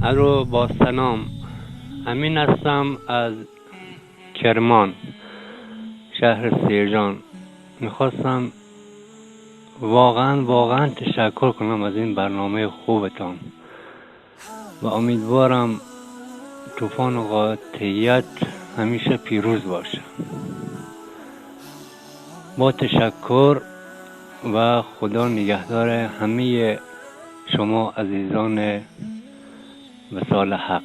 الو، با سلام، امین هستم از کرمان، شهر سیرجان. میخواستم واقعا واقعا تشکر کنم از این برنامه خوبتان و امیدوارم طوفان قاطعیت همیشه پیروز باشه. با تشکر و خدا نگهدار همه شما عزیزان وصال حق.